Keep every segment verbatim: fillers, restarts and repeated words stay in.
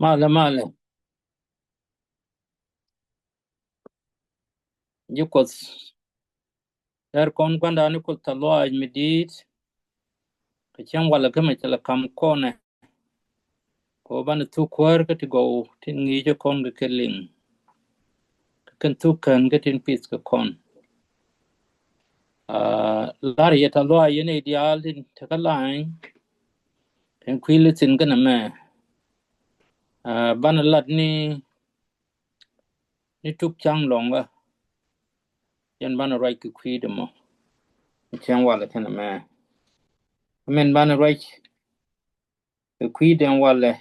Malɛ, malɛ. Ji̱ Kuɔth. Dɛr kɔn gua̱ndani Kuoth tɛ̈th lɔaac mi di̱i̱t. Kɛ cäŋ walɛ kä mɛ cɛ lɛ ka̱m kɔnɛ. Kɛ ɣöö banɛ thuk kuäär kä ti gɔw tin ŋi̱i̱cä kɔn kɛ kɛ liŋ. Kɛ kɛn thuk kän kä tin pith kɛ kɔn. Aa, lar yɛ tɛ̈th lɔaac yɛn i̱ diaal tin tekä lany. Kɛn kui̱ li thi̱n kɛn ɛmɛ. Aa, banɛ lat ni, ni tuk ca̱ŋ lɔ̱ŋä. Yɛn banɛ ruac kɛ kui̱dɛ mɔ. Cäŋ walɛ kɛn ɛmɛ. Min banɛ ruac kɛ kui̱dɛ walɛ.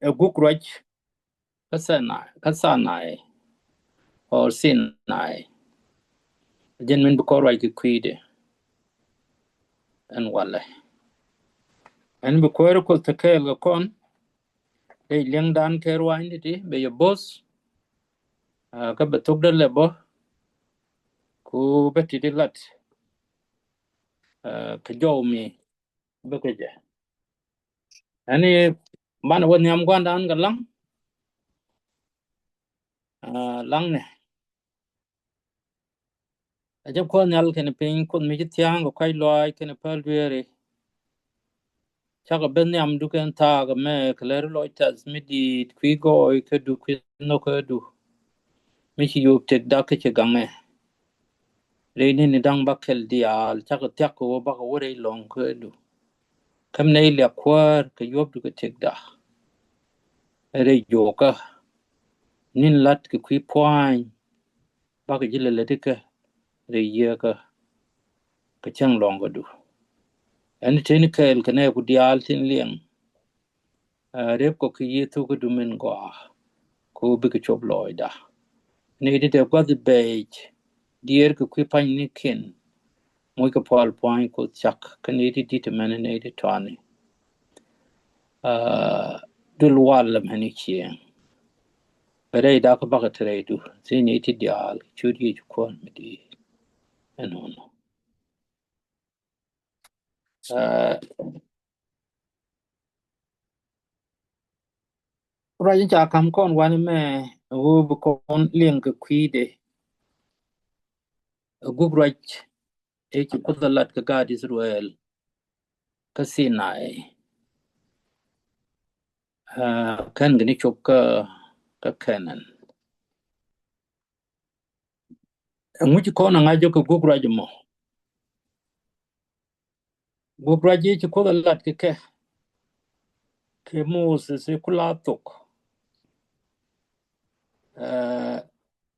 Ɛ guk ruac kä Sinai, kä Sinai, or Sinai. Jɛn min bi kɔn ruac kɛ kui̱dɛ. Ɛn walɛ. Ɛn bi kuäär Kuoth te kɛɛl kɛ kɔn. Dee liɛŋdan kɛ ruanydi̱t i̱ bɛ yɛ bo̱th. Aa, kä bɛ thok dee lɛ bä. Ku bɛ ti̱ti̱ lat. Aa, kɛ jɔw mi bä kɛ jɛ. Ɛn i̱ banɛ wä nhiam gua̱ndan kɛ laŋ. Aa, laŋnɛ. Ɛ jɛ Kuoth Nhial kɛnɛ piny, Kuoth mi ci thia̱a̱ŋ kɛ kɔ̱a̱c lɔaac kɛnɛ päl dueeri. Cakɔ ben nhiamdu kɛn thaak ɛmɛ kɛ lɛr lɔc tɛth mi di̱i̱t kui̱ gɔɔy kädu kui̱ nhɔk kädu. Mi ci yop tëkda kä ci gaŋɛ. Rɛy ni̱ni da̱ŋ bäkɛl diaal cakɔ thia̱k kɛ ɣöö bakɔ wä rɛy lɔ̱ŋ kädu. Käm nɛy liak kuäär kɛ yuɔ̱pdu kɛ tëkda. Rɛy juɔkä. Ni̱n la̱t kɛ kui̱ pua̱a̱ny. Bakɔ ji̱ lɛ lätikä rɛy yieekä. Kɛ cäŋ lɔ̱ŋ kädu. Ɛn tëni kɛɛl kɛ nɛɛku diaal tin liɛŋ. Aa, rep kɔ kɛ Yecu kä dumin gɔaa. Kɛ ɣöö bikɛ cop lɔɔcda. Nɛy ti te gua̱th i̱ bɛɛc. Diɛɛr kɛ kui̱ pa̱nynikiɛn. Moc kɛ pual pua̱ny Kuoth cak kä nɛy ti di̱t ɛmɛn nɛy ti tɔani. Aa, dul wal ɛmɛn i̱ cieŋ. Bɛ rɛyda kä bakɛ te rɛydu. Thiec nɛy ti diaal ciöt Yecu Kuäär mi di̱i̱t. Ɛnɔnɔ. Aa, ruac in ca ka̱m kɔn wanɛ mɛ ɣöö bi kɔn liɛŋ kɛ kui̱dɛ. Ɛ guk ruac ëë ci Kuoth ɛ lat kɛ gaat Israel kä Sinai. Aa, kɛn kɛ ni cop kä, kä Kenan. Ɛŋu ci kɔn ɛ ŋa̱c jɔk kɛ guk ruac ɛmɔ? Guk ruac i̱ ci Kuoth ɛ lat kɛ kɛ, kɛ Moses i̱ ku la thok. Aa,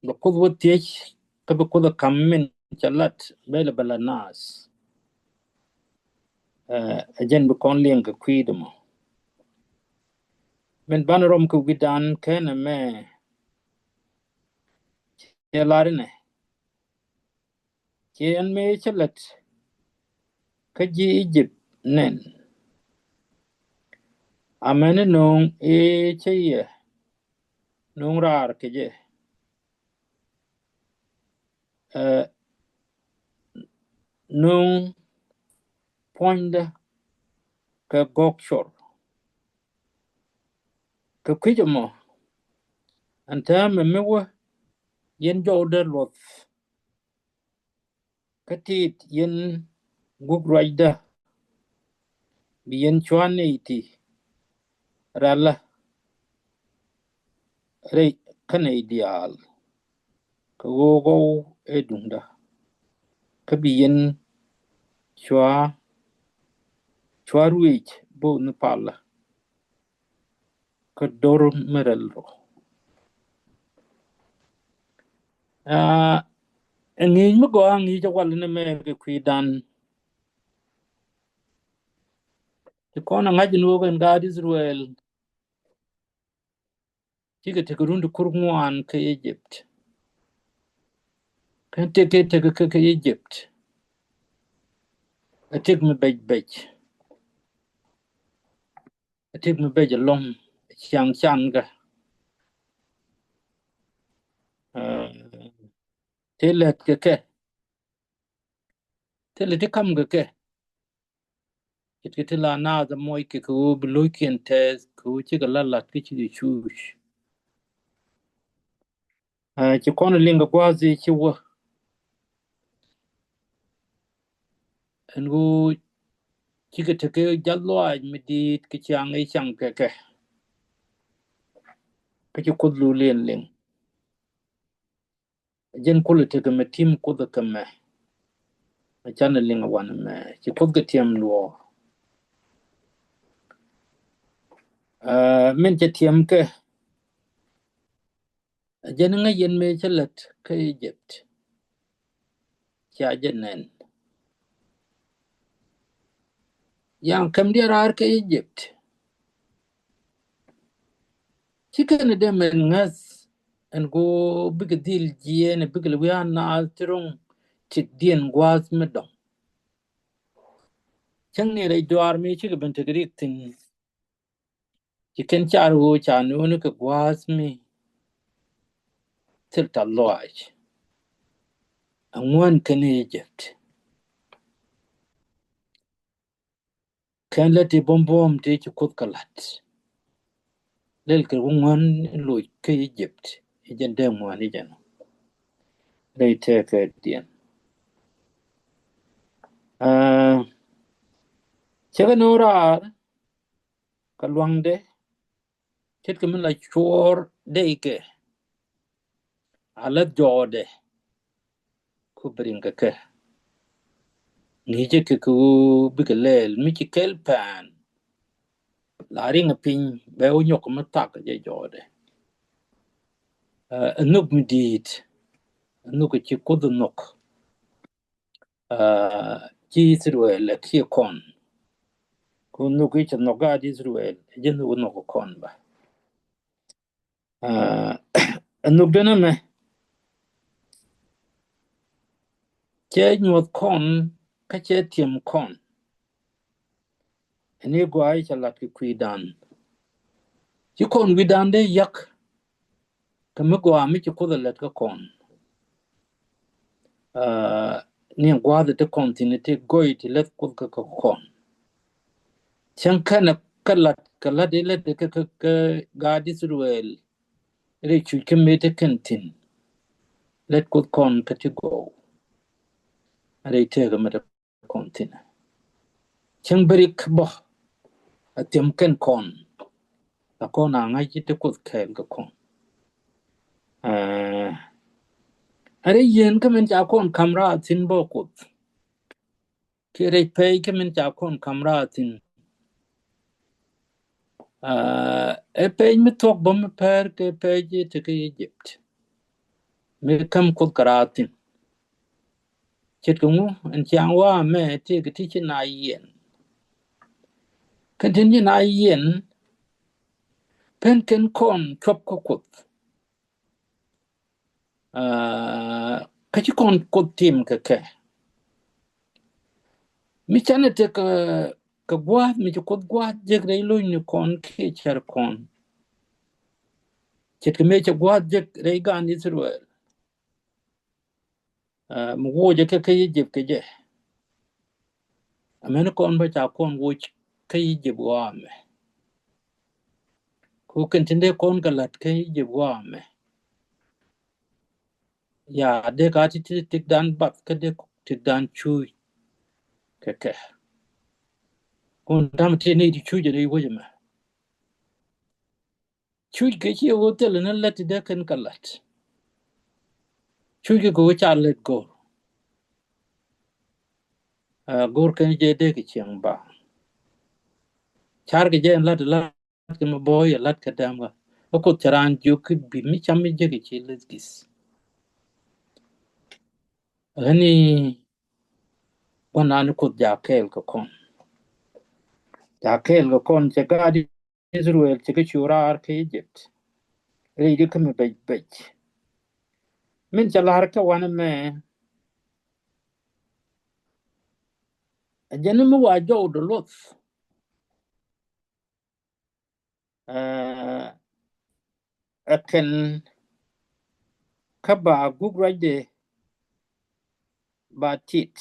bɛ Kuoth wä thiec kä bɛ Kuoth ɛ ka̱m min cɛ lat bɛ lɛ bɛ la naath. Aa, ɛ jɛn bi kɔn liɛŋ kɛ kui̱dɛ mɔ. Min banɛ rɔm kɛ wi̱dan kɛn ɛmɛ. Cɛ lar inɛ. Cɛ ɛn mëë cä lät kä ji̱ Egypt nɛn. Amäni no̱o̱ŋ ëë cä yɛ no̱o̱ŋ raar kɛ jɛ. Ɛ, no̱o̱ŋ puɔ̱nydä kɛ gɔk cor. Kɛ kui̱c ɛmɔ ɛn täämɛ mi wä yɛn jɔwdä luɔth. Kä tit yɛn guk ruacdä bi yɛn cua̱n nɛy ti ralä rɛy kä nɛy diaal. Kɛ ɣöö gɔw ɛ duŋdä kä bi yɛn cua, cua ruëëc bo̱o̱th ni palä. Kä do̱r mi rɛl rɔ. Aa, ɛ ŋi̱i̱c mi gɔaa ŋi̱i̱c ɛ wal ni mɛ kɛ kui̱dan. Ti kɔn ɛ ŋa̱c ni wä kɛn gaat Israel. Cikɛ tekɛ run ti kur ŋuan kä Egypt. Kɛn tekɛ tekɛ kä kä Egypt. Ɛ tek mi bɛc bɛc. Ɛ tek mi bɛc ɛlɔ̱ŋ, ciaŋ can kä. Aa, te lät kɛ kɛ. Thilɛ ti kam kɛ kɛ. Ce̱tkɛ ti la naath ɛ moc kɛ kɛ ɣöö bi lo̱ckiɛn tɛɛth kɛ ɣöö cikɛ la la̱t kä cikɛ cuuc. Ɛ, ci kɔn liŋ kɛ gua̱a̱th i̱ ci wä. Ɛn ɣöö cikɛ tekɛ jal lɔaac mi di̱i̱t kɛ ciaŋ i̱ caŋ kɛ kɛ. Kä ci Kuoth luliɛn liŋ. Jɛn kulɛ tekɛ mɛ tim Kuoth kɛ mɛ. Mɛ canɛ liŋ ɛ wanɛ mɛ ci Kuoth kɛ tiɛm luɔɔ. Ɛ, min cɛ tiɛm kɛ. Jɛn ŋäc yɛn mëë cä lät kä Egypt. Cia jɛ nɛn. Yan kɛm diɛ raar kä Egypt. Ci kɛn dee mɛn ŋäth ɛn go̱o̱ bikɛ dhil jiɛɛn bikɛ lɛ wi̱i̱ a naath ti ro̱ŋ tik diɛn gua̱a̱th mi dɔ̱ŋ. Cäŋ ni rɛy duaar mi cikɛ ben tek rik thi̱n. Ci kɛn car ɣöö ca nuuni kɛ gua̱a̱th mi thil ta lɔaac. Aŋuän kɛn Egypt. Kɛn lät ti buɔ̱m buɔ̱m ti ci Kuoth kɛ la̱t. Lɛl kɛ wä ŋuän loc kä Egypt. I̱ jɛn dee ŋuän i̱ jɛn. Rɛy tɛɛkɛ diɛn. Aa, cɛ kɛ ni wä raar kɛ luaŋdɛ. Ce̱tkɛ min la cuɔɔr dee ikɛ. A lät jɔɔdɛ. Ku bi riŋ kɛ kɛ. Ŋi̱i̱cɛ kɛ kɛ ɣöö bikɛ lɛɛl mi ci kɛl pɛn. La riŋ piny bɛ wä nyɔk mi thak jɛ jɔɔdɛ. Ɛ, ɛ nhök mi di̱i̱t. Ɛ nhök ci Kuoth ɛ nhök. Aa, ci Israel ɛ kiɛ kɔn. Ku nhök i̱ cɛ nhök gaat Israel, jɛ nhök nhök kɔn ba. Aa, ɛ nhök denɛ mɛ. Cɛ nyuɔth kɔn, kä cɛ tiɛm kɔn. Ɛn i̱ gɔaa i̱ cɛ lat kɛ kui̱dan. Ci kɔn wi̱dan dee yak. Kɛ mi gɔaa mi ci Kuoth ɛ lät kä kɔn. Aa, ni gua̱a̱th ti kɔn thi̱n ti gɔy ti lät Kuoth kä, kä kɔn. Cäŋ kɛnɛ kä lat, kä lat i̱ lät kä, kä, kä gaat Israel. Rɛy cuc kä mëë ti kɛn thi̱n. Lät Kuoth kɔn kä ti gɔw. Rɛy tëëkä mëë ti kɔn thi̱n. Cäŋ bɛ rik bä. A thiɛm kɛn kɔn. A kɔn a ŋa̱c ti Kuoth kɛɛl kɛ kɔn. Aa, a rɛy yien kä min ca kɔn ka̱m raar thi̱n bä Kuoth. Kiɛ rɛy pɛc kä min ca kɔn ka̱m raar thi̱n. Aa, ɛ pɛc mi thuɔ̱k bä mi pɛr kɛ pɛc tekɛ Egypt. Mi käm Kuoth kɛ raar thi̱n. Ce̱tkɛ ŋu ɛn ciaŋ wa mɛ tëëkɛ ti ci na yiɛn. Kɛn tin ci na yiɛn. Pen kɛn kɔn cuɔp kä Kuoth. Aa, kä ci kɔn Kuoth tim kɛ kɛ. Mi canɛ tekɛ, kɛ gua̱a̱th mi ci Kuoth gua̱a̱th jek rɛy lo̱cni kɔn kiɛ cär kɔn. Ce̱tkɛ mëë cɛ gua̱a̱th jek rɛy gaan Israel. Aa, mi wocɛ kɛ kä Egypt kɛ jɛ. Amäni kɔn bä ca kɔn woc kä Egypt ɣɔaa mɛ. Ku kɛn tin dee kɔn kɛ la̱t kä Egypt ɣɔaa mɛ. Ya dee ka ti ti tikdan bath kä dee tikdan cuuc kɛ kɛ. Kun tam ti ni ti cuuc rɛy wec mɛ. Cuc kɛ ci ɣöö thilɛ ni lät ti dee kɛn kɛ la̱t. Cuc kɛ kɛ ɣöö ca lät go̱r. Aa, go̱r kɛn jɛ dee kɛ cieŋ ba. Car kɛ jɛ ɛn la̱t, la̱t kɛ mi bɔ̱ɔ̱c ɛ la̱t kɛ dɛm kä. Ɛ Kuoth cɛ raan jiök kä bi mi cam mi jek kɛ ci lät gi̱th. Ɣän i̱ gua̱n naan i̱ Kuoth ja kɛɛl kɛ kɔn. Ja kɛɛl kɛ kɔn cɛ gaat Israel cɛ kɛ cu raar kä Egypt. Rɛy di kä mi bɛc bɛc. Min cɛ la̱r kɛ wanɛ mɛ. Ɛ jɛn mi wa jɔw dɔ luɔth. Ɛ, ɛ kɛn kä ba guk ruacdɛ ba tit.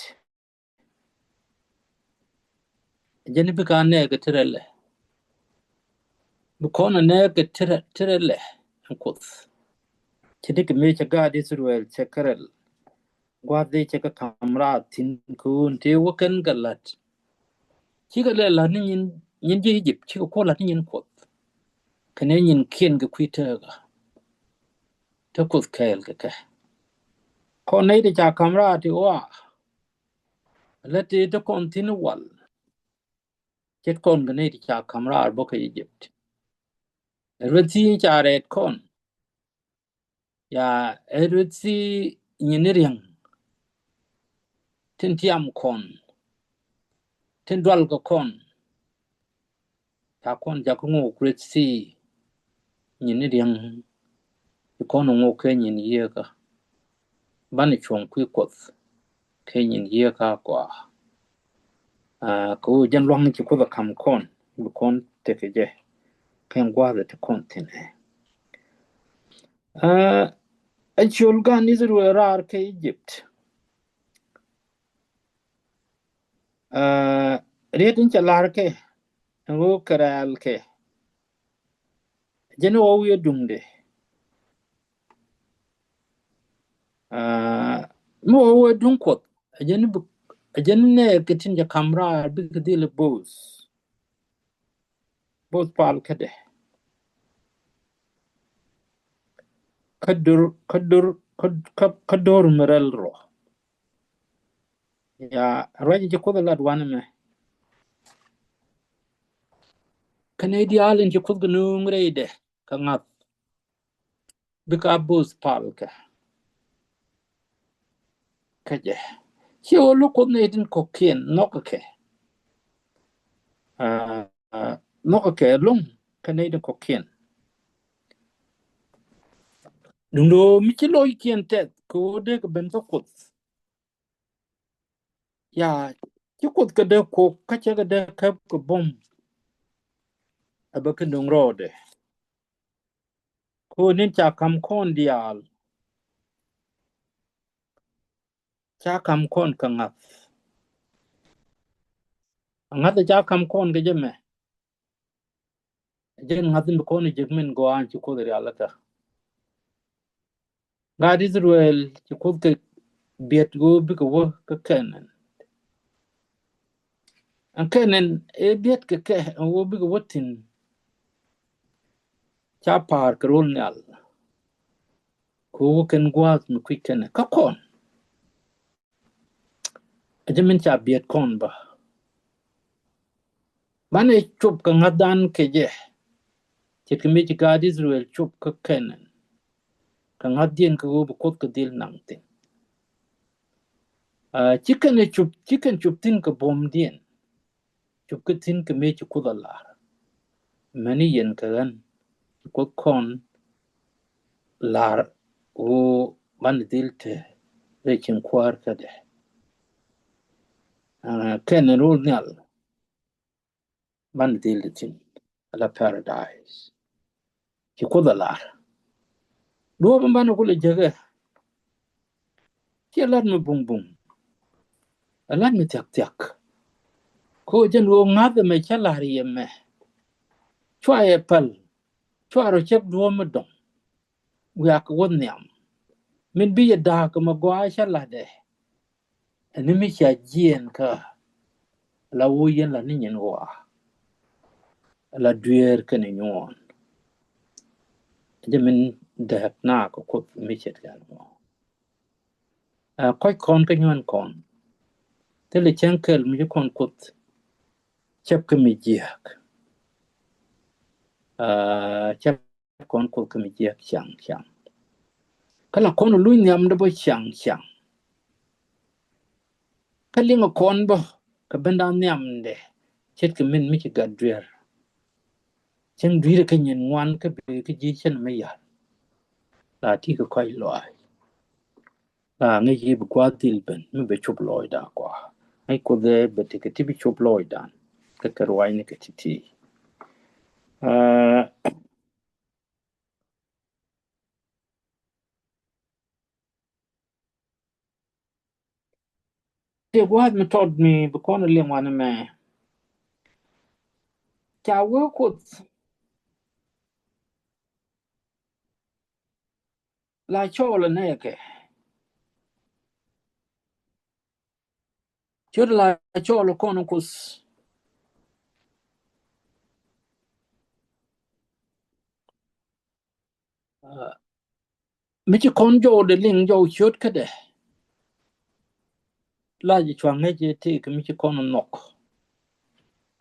Jɛn bi ka nɛɛkɛ ti rɛlɛ. Bi kɔn a nɛɛkɛ ti rɛ-, ti rɛlɛ ɛn Kuoth. Ci dikɛ mëë cɛ gaat Israel cɛ kärɛl. Gua̱th dee cɛ kɛ ka̱m raar thi̱n kɛ ɣöö tëë wä kɛn kɛ la̱t. Cikɛ lɛ la̱t ni nyin, nyin ji̱ Egypt, cikɛ kuɔ̱ la̱t ni nyin Kuoth. Kɛnɛ nyinkiɛn kɛ kui̱ tëkä. Te Kuoth kɛɛl kɛ kɛ. Kɔn nɛy ti ca ka̱m raar ti ɣɔaa. Lät ti te kɔn thi̱n wal. Ce̱t kɔn kɛ nɛy ti ca ka̱m raar bä kä Egypt. Rueth thi̱n ca rɛɛt kɔn. Ya, ɛ rueth thi̱n nyin ni riäŋ. Tin tiam kɔn. Tin dual kɛ kɔn. Ca kɔn jakä ŋok rueth thi̱n nyin ni riäŋ. Ci kɔn ŋok kɛ nyin yieekä. Banɛ cuɔ̱ŋ kui̱ Kuɔth kɛ nyin yieekä kɔaa. Aa, kɛ ɣöö jɛn lua̱ŋ ci Kuoth ɛ ka̱m kɔn, bi kɔn tekɛ jɛ kɛn gua̱a̱th ɛ ti kɔn thi̱n ɛ. Aa, ɛ ciöl gan Israel raar kä Egypt. Aa, riet in cɛ la̱r kɛ ɛn ɣöö kɛ rɛɛl kɛ. Jɛn ɣɔw wi̱i̱ duŋdɛ. Aa, mi ɣɔw wi̱i̱ duŋ Kuɔth. Ɛ jɛn bi, ɛ jɛn nɛɛkɛ tin jɛ ka̱m raar bikɛ dhil ɛ bo̱o̱th. Bo̱o̱th pal kädɛ. Kä do̱r, kä do̱r, kä, kä, kä do̱r mi rɛl rɔ. Ya, ruac ci Kuoth ɛ lat wanɛ mɛ. Kä nɛy diaal in ci Kuoth kɛ nööŋ rɛydɛ kɛ ŋa̱th. Bikɛ a bo̱o̱th pal kɛ. Kä jɛ. Ci ɣöö lo̱k Kuoth nɛy tin kɔ̱kiɛn nhɔkɛ kɛ. Aa, aa, nhɔkɛ kɛ lo̱ŋ kä nɛy tin kɔ̱kiɛn. Duundɛ ɣöö mi ci lɔckiɛn tɛth kɛ ɣöö dee kɛ ben kä Kuoth. Ya, ci Kuoth kɛ dee kok kä cɛ kɛ dee käp kɛ buɔ̱m. Ɛ bɛ kɛ nöŋ rɔɔdɛ. Kɛ ɣöö ni̱n ca ka̱m kɔn diaal. Ca ka̱m kɔn kɛ ŋa̱th. Ŋa̱th ca ka̱m kɔn kɛ jɛ mɛ. Jɛn ŋa̱th in bi kɔn jek min gɔaa in ci Kuoth rialikä. Gaat Israel ci Kuoth kɛ biɛt ɣöö bikɛ wä kä Kɛnɛn. Ɛn Kɛnɛn ëë biɛt kɛ kɛ ɛn ɣöö bikɛ wä thi̱n. Ca pa̱a̱r kɛ ro̱l nhial. Kɛ ɣöö wä kɛn gua̱a̱th mi kui̱c kɛnɛ kä kɔn. Ɛ jɛ min ca biɛt kɔn bä. Banɛ cop kɛ ŋa̱thdan kɛ jɛ. Ce̱tkɛ mëë ci gaat Israel cop kä Kɛnɛn. Kɛ ŋa̱thdiɛn kɛ ɣöö bi Kuoth kɛ dhil naŋ thi̱n. Aa, ci kɛn ɛ cop, ci kɛn cop thi̱n kɛ buɔ̱mdiɛn. Cop kä thi̱n kɛ mëë ci Kuoth a lar. Mäni yɛn kɛ ɣän ci Kuoth kɔn lar ɣöö banɛ dhil te rɛy cieŋ kuäär kädɛ. Aa, Kɛnɛn ro̱l nhial. Banɛ dhil te thi̱n ala paradise. Ci Kuoth a lar. Duɔ̱ɔ̱p in banɛ kulɛ jäkä. Ciɛ lat mi buŋbuŋ. Ɛ lat mi thia̱kthia̱k. Kɛ ɣöö jɛn ɣöö ŋa̱th ɛmɛ cä la̱r yɛ mɛ. Cua yɛ päl. Cua rɔ cäp duɔ̱ɔ̱p mi dɔ̱ŋ. Wiak kɛ wä nhiam. Min bi yɛ da̱a̱k kɛ mɛ gɔaa cä la̱tdɛ. Ɛn ni mi cia jiɛɛn kä. La wä yɛn la ni nyin ɣɔaa. La dueer kɛnɛ nyuɔɔn. Jɛ min dääk na kɛ Kuoth mi ce̱tkɛ ɛn ɣɔaa. Aa, kɔc kɔn kä nyuan kɔn. Thilɛ cäŋ kɛl mi ci kɔn Kuoth. Cäp kä mi jiääk. Aa, cäp kɔn Kuoth kä mi jiääk caŋ caŋ. Kä la kɔn luny nhiamdɛ bä caŋ caŋ. Kä liŋ kɔn bä kɛ bendan nhiamdɛ. Ce̱tkɛ min mi ci gat duer. Cäŋ dui̱rɛ kä nyin ŋuan kä bi kä ji̱ cɛn mi yar. La ti kɛ kɔc lɔaac. La ŋäc yi bi gua̱a̱th dhil ben mi bɛ cop lɔɔcda kɔaa. Ŋäc Kuoth ɛ bɛ tekɛ ti bi cop lɔɔcdan. Kɛ kɛ ruacni kɛ ti̱ti̱. Aa, tëë gua̱a̱th mi tɔt mi bi kɔn liŋ wanɛ mɛ. Ca wee Kuoth la cɔɔl ɛ nɛɛkɛ. Ciöt la cɔɔl kɔn Kuoth. Ah, mi ci kɔn jɔwdɛ liŋ jɔw ciötkädɛ. La jɛ cua̱ŋ ŋäc jɛ tëëk mi ci kɔn nhɔk.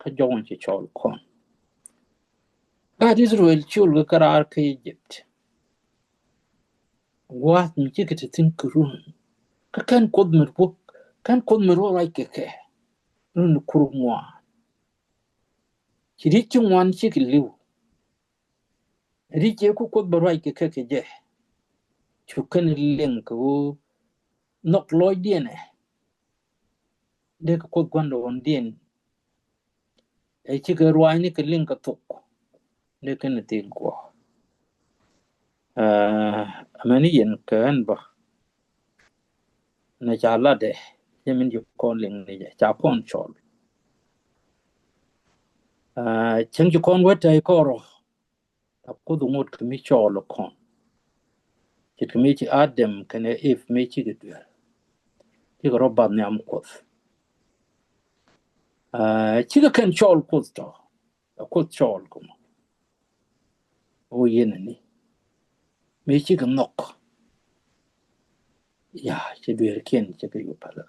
Kä jɔw ci cɔɔl kɔn. Gaat Israel col kɛ kɛ raar kä Egypt. Gua̱a̱th mi cikɛ te thi̱n kɛ run. Kä kɛn Kuoth mi ruɔ̱k, kɛn Kuoth mi ruɔ̱k ruac kɛ kɛ. Run kur ŋuan. Ci ri̱c ci ŋuan cikɛ li̱w. Ri̱c cɛ ku Kuoth bɛ ruac kɛ kɛ kɛ jɛ. Cu kɛn liŋ kɛ ɣöö nhɔk lɔcdiɛn ɛ. Dee kɛ Kuoth gua̱ndɔɔŋdiɛn. Ɛ cikɛ ruaacni kɛ liŋ kɛ thok. Dee kɛn thil guɔ. Ɛ, amäni yɛn kɛ ɣän bä. Nɛ ca latdɛ jɛ min ci kɔn liŋ ni jɛ ca kɔn cɔl. Ɛ, cäŋ ci kɔn wä tɛy kɔrɔ. A Kuoth ŋot kɛ mi cɔɔl kɔn. Ce̱tkɛ mi ci Adam kɛnɛ Eve mi cikɛ duer. Cikɛ rɔ bath nhiam Kuoth. Ɛ, cikɛ kɛn cɔɔl Kuoth tɔ. A Kuoth cɔɔl kɛ mɔ. O yɛn ni mi cikɛ nhɔk. Ya, cɛ dueerkiɛn cɛ kɛ yop palä.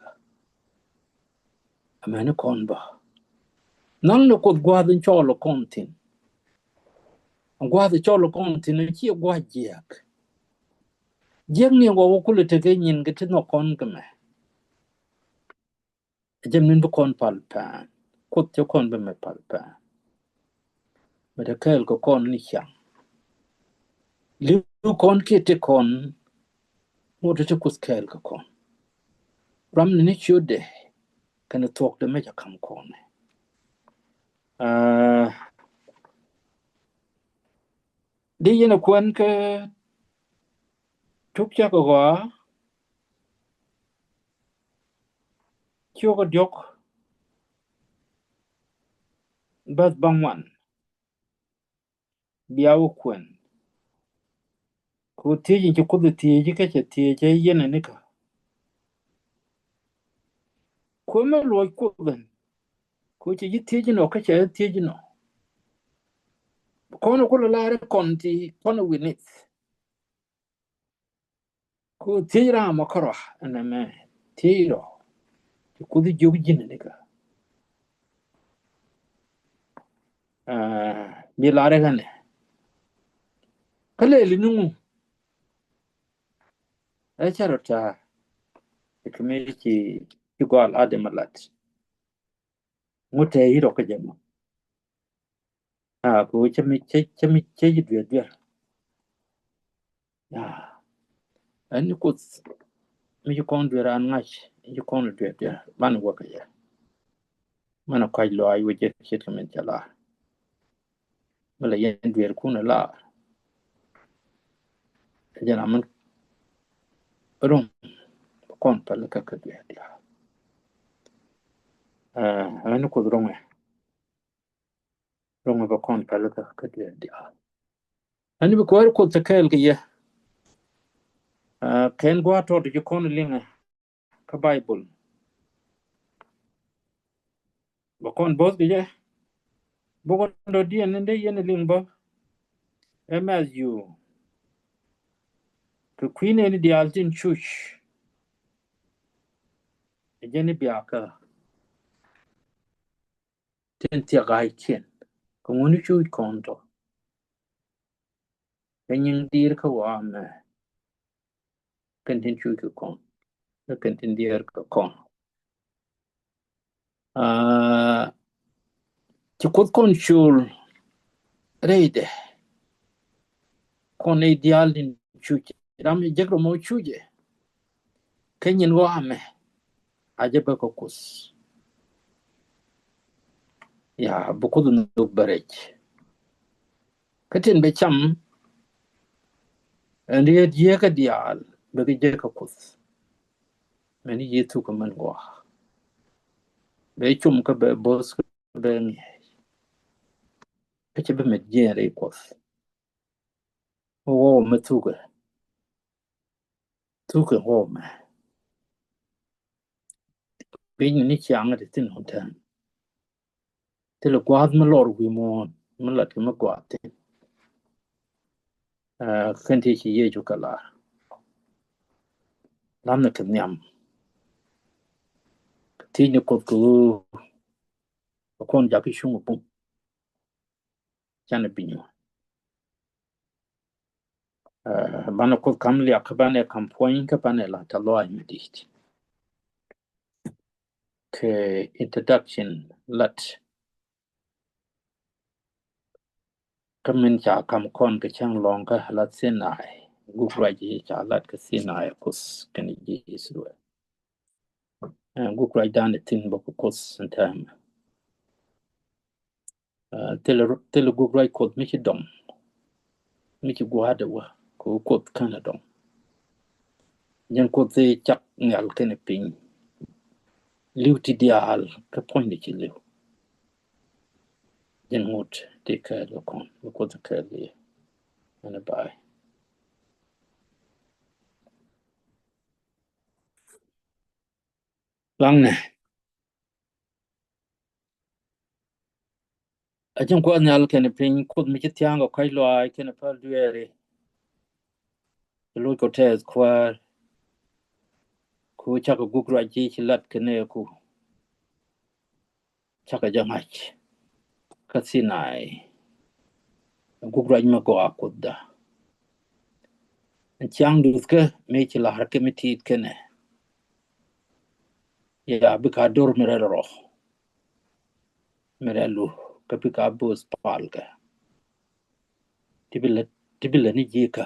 Amäni kɔn bä. Naŋ ni Kuoth gua̱a̱th in cɔɔl kɔn thi̱n. Gua̱a̱th in cɔɔl kɔn thi̱n in ciɛ gua̱a̱th jiääk. Jiääk ni wä wä kulɛ tekɛ nyin kɛ ti nhɔk kɔn kɛ mɛ. Jɛ min bi kɔn pal pään. Kuoth cɛ kɔn bi mɛ pal pään. Mɛ te kɛɛl kɛ kɔn ni ciaŋ. Li̱w kɔn kiɛ ti kɔn. Ŋot ti Kuoth kɛɛl kɛ kɔn. Ram ni ni ciötdɛ kɛnɛ thuɔkdɛ mɛ ca ka̱m kɔn. Aa, di yɛn a kuɛn kɛ tuk cak a ɣɔaa. Ciök a diɔk. Bäth bäŋuan. Bia wä kuɛn. Kɛ ɣöö thiec in ci Kuoth thiec kä cɛ thiec ɛ yɛn ɛ nikä. Kuämɛ luɔc Kuoth ɛn. Kɛ ɣöö cɛ ji̱ thiec inɔ kä cɛ thiec inɔ. Kɔn ɛ kulɛ lar kɔn ti kɔn ɛ wi̱nith. Ku thiec ram mɔ kärɔa ɛn ɛmɛ thiec rɔ. Ti Kuoth jiök ji̱n nikä. Aa, bi lar ɛ kɛnɛ. Kä lɛli ni ŋu. Ɛ cɛ rɔ ta̱a̱. Ɛ kɛ mi ci, ci gɔal Adam a lat. Ŋu tɛɛ i̱ rɔ kä jɛ mɔ. Aa, kɛ ɣöö cä mi cä, cä mi cä ji̱ duer duer. Aa, ɛn ni Kuoth mi ci kɔn duer an ŋa̱c, mi ci kɔn duer duer, banɛ wä kɛ yɛ. Manɛ kɔc lɔaac wä jɛ ce̱tkɛ min cɛ lar. Mi la yɛn duerkun ɛ lar. Ɛ jɛn amin ro̱ŋ kɔn päl kä kä duer diaal. Aa, ɛn ni Kuoth ro̱ŋɛ. Ro̱ŋɛ bä kɔn päl kä kä duer diaal. Ɛn bi kuäär Kuoth te kɛɛl kɛ yɛ. Aa, kɛn gua̱a̱th tɔt ci kɔn liŋɛ kä Baibol. Bä kɔn bo̱th kɛ jɛ. Bä kɔn dɔ̱diɛn ni dee yɛn liŋ bä. Ɛ Mɛthiu. Kɛ kui̱ nɛɛni diaal tin cuc. Ɛ jɛn i̱ biakä. Tin thiak ga̱a̱ckiɛn kɛ ŋuni cuc kɔn tɔ. Kɛ nyiŋ di̱i̱r kä wa̱a̱ mɛ. Kɛn tin cuc kɛ kɔn. Kɛ kɛn tin diɛɛr kɛ kɔn. Aa, ci Kuoth kɔn col rɛydɛ. Kɔn nɛy diaal tin cuc ram jek rɔ mɔ cucɛ. Kä nyin ɣɔaa mɛ a jɛ bä kä Kuoth. Ya, bi Kuoth nhök bɛ rɛc. Kä tin bɛ cam ɛn riet yieekä diaal bɛ kɛ jek kä Kuoth. Mɛn Yethu kɛ mɛn ɣɔaa. Bɛ cum kä bɛ bo̱th kä bɛ ŋi̱eec. Kä cɛ bi mɛ jiɛn rɛy Kuɔth. Wä wä mɛ thukɛ. Thukɛ wä mɛ. Piny ni ciaŋ ti thin hon tɛn. Thilɛ gua̱a̱th mi lɔr wi̱i̱ muɔ̱ɔ̱n mi lat kɛ mi gua̱a̱th thin. Kɛn ti ci Yecu kɛ lar. Lam ni kɛ nhiam. Thiec ni Kuoth kɛ ɣöö kɛ kɔn jak i̱ cuŋ i̱ bum. Canɛ binyuɔn. Banɛ Kuoth kam liak kä banɛ kam puɔ̱ny kä banɛ la tɛ lɔaac mi di̱i̱t. Kɛ introduction lat. Kä min ca kam kɔn kɛ cäŋ lɔŋ kä la Sinai, guk ruac ca lat kɛ Sinai Kuoth kɛnɛ ji̱ Israel. Guk ruac danɛ thin bä kɛ Kuoth in tɛmɛ. Thilɛ guk ruac Kuoth mi ci dɔŋ, mi ci gua̱a̱dɛ wä kɛ Kuoth känɛ dɔŋ. Jɛn Kuoth i̱ cak nhial kɛnɛ piny. Li̱w ti diaal kä puɔ̱nydɛ ci li̱w. Jɛn ŋut ti kɛɛl kɛ kɔn mi Kuoth kɛɛl i̱ ɛn ba̱a̱y. Laŋnɛ. A cin Kuɔth nhial kɛnɛ piny, Kuoth mi ci thia̱a̱ŋ kɛ kɔ̱a̱c lɔaac kɛnɛ päl dueeri. Ci loc kɔ tɛth kuäär. Ku cakɔ guk ruac ci ci lat kɛnɛ ku. Cakɔ jɛ ŋa̱c kä Sinai. Guk ruac mi gɔaa Kuothda. Ciaŋ duthkä mi ci la̱r kɛ mi ti̱i̱t kɛnɛ. Ya bikɛ a dor mi rɛl rɔ. Mi rɛl lu kä bikɛ a bo̱o̱th palkɛ. Ti bi lɛ, ti bi lɛ ni ji̱kä.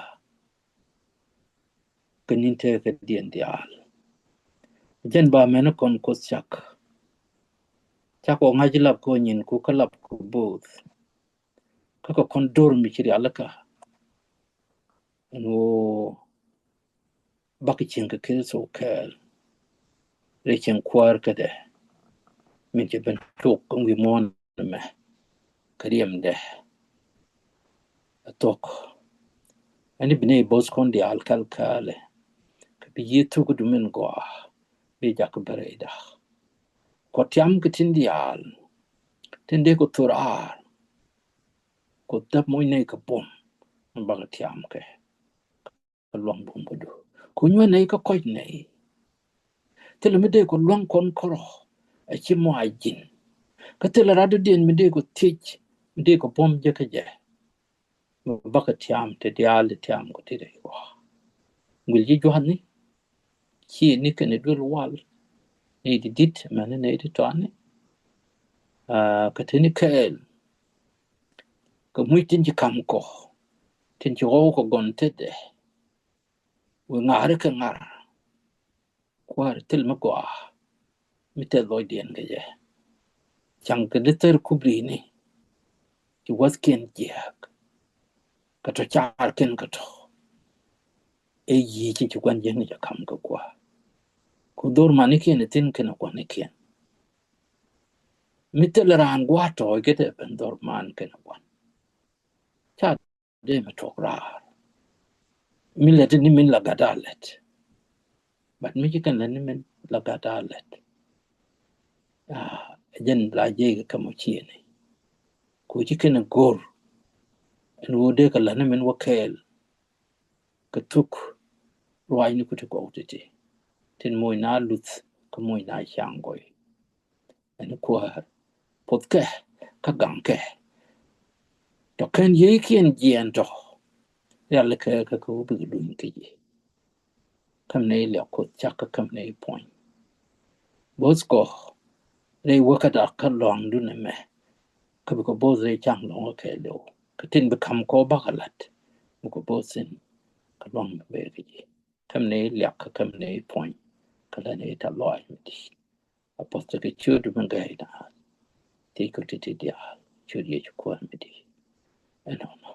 Kä ni̱n tëëkä diɛn diaal. Jɛn ba mɛn kɔn Kuoth cak. Cak ɔ ŋa̱c lap kɔ nyin ku kä lap kɔ bo̱o̱th. Kä kɛ kɔn dor mi ci rialikä. Ɛn ɣöö bakɛ cieŋ kɛ Kritho kɛɛl. Rɛy cieŋ kuäär kädɛ. Min cɛ ben tok kä wi̱i̱ muɔ̱ɔ̱n mɛ. Kä riɛmdɛ. Ɛ thok. Ɛn i̱ bi nɛy bo̱th kɔn diaal kɛl kɛɛlɛ. Kä bi yiëë thuk i̱ du min gɔaa. Bi jak kä bä rɛyda. Kɔ tiam kɛ tin diaal. Tin dee kɔ thor aar. Kɔ dhäp moc nɛy kɛ buɔ̱m. Bakɛ tiam kɛ. Kä luaŋ buɔ̱m kä du. Ku nyuɛ nɛy kä kɔc nɛy. Thilɛ mi dee kɔ luaŋ kɔn kärɔ. A ci mɔ a ji̱n. Kä thilɛ rat dɔ̱diɛn mi dee kɔ thiec. Mi dee kɔ buɔ̱m jɛ kä jɛ. Mi bakɛ tiam te diaal ti tiam kɔ ti rɛy kɔ. Guil ji̱ jua̱thni. Ci ni kɛnɛ duel wal. Nɛy ti di̱t mɛn ni nɛy ti tɔani. Aa, kä te ni kɛɛl. Kɛ muc tin ci kam kɔ. Tin ci ɣɔw kɛ gɔn tetdɛ. Wee ŋa̱ri kɛ ŋa̱r. Kuäär thil mi gɔaa. Mi tɛth lɔcdiɛn kɛ jɛ. Caŋ kɛ di thɛr kubli ni. Ci wäthkiɛn jiääk. Kɛ tɔ caarkiɛn kɛ tɔ. Ɛ yi̱i̱ ci ci gua̱n jiäkni ca kam kɛ kuäär. Ku dhor manikiɛn ɛ thi̱n kɛnɛ gua̱nikiɛn. Mi thilɛ raan gua̱a̱r tɔɔc kɛ tɛ ben dhor man kɛnɛ gua̱n. Ca dee mi tuɔk raar. Mi lät ni min la gat a lät. But mi ci kɛn lät ni min la gat a lät. Aa, ɛ jɛn la jiɛc kɛ kɛ mɔ ciëni. Ku ci kɛn ɛ go̱r. Ɛn ɣöö dee kɛ lät ni min wä kɛɛl. Kɛ thuk ruaacni ku ti gɔw titi. Tin moc na luth kɛ moc na caŋ gɔy. Ɛn kuäär puɔthkɛ kä gaŋkɛ. Tɔ kɛn yiëëkiɛn jiɛɛn tɔ. Rialikä kɛ kɛ wä bikɛ luny kä ji̱. Käm nɛy liak Kuoth cak kä käm nɛy puɔ̱ny. Bo̱th kɔ rɛy wäkäda kä lɔ̱a̱ŋdun ɛmɛ. Kä bikɛ bo̱th rɛy caŋ lɔ̱ŋä kɛɛliw. Kä tin bi ka̱m kɔ bakɛ la̱t. Bikɛ bo̱th thi̱n kä luaŋ mi bee kä ji̱. Käm nɛy liak kä käm nɛy puɔ̱ny. Kä lɛ nɛy tɛth lɔaac mi di̱i̱t. A puɔth tekɛ ciötdu mi gäy naath. Thiec kɔ ti̱ti̱ diaal ciöt Yecu Kuäär mi di̱i̱t. Ɛnɔnɔ.